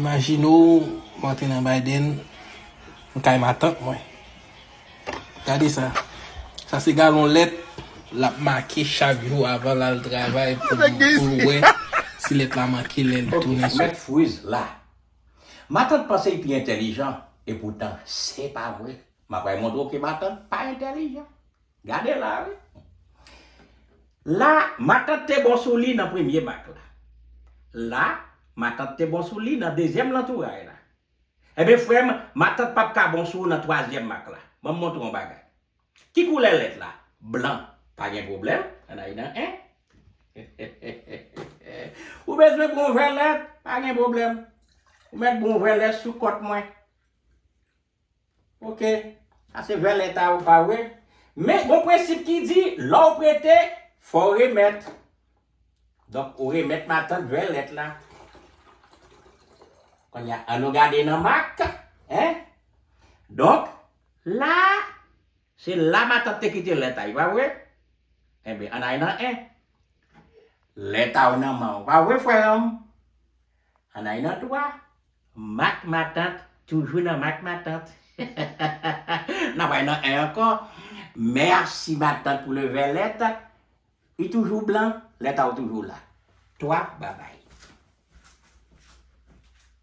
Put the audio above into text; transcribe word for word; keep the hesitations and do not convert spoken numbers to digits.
Imajine w, m antre nan Biden, m kay matant mwen. Gade sa. Sa se galon lèt l ap make chak jou avan l al travay pou, pou l wè si lèt la manke lè l tounen sou. Mèt friz la. Matant panse l pi entèlijan, epoutan, se pa vre. M ap montre w ke matant pa entèlijan. Gade la, wi. La, matant te bon sou li nan premye mak la. La, matant te bon sou li nan dezyèm lantouray la. Ebyen, frè m, matant p ap ka bon sou ou nan twazyèm mak la. Ban m montre w yon bagay. Ki koulè lèt la? Blan. Pa gen pwoblèm. Ann ale nan en. Ou bezwen bon vè lèt? Pa gen pwoblèm. Ou mèt bon vè lèt sou kont mwen. Oke. Sa se vè lèt a ou, pa vre? Men gon prensip ki di, lè w prete, fò w remèt. Donk, ou remèt matant vè lèt la. Kounye a, ann nou gade nan mak, en? Donk, la, se la matant te kite lèt a, pa vre? Enben, ann ale nan en. Lèt a w nan men w, pa vre, frè m? Ann ale nan twa. Mak matant, toujou nan mak matant. N ap al nan en ankò. Mèsi matant pou le vè lèt. Li toujou blan, lèt a w toujou la. Twa, babay.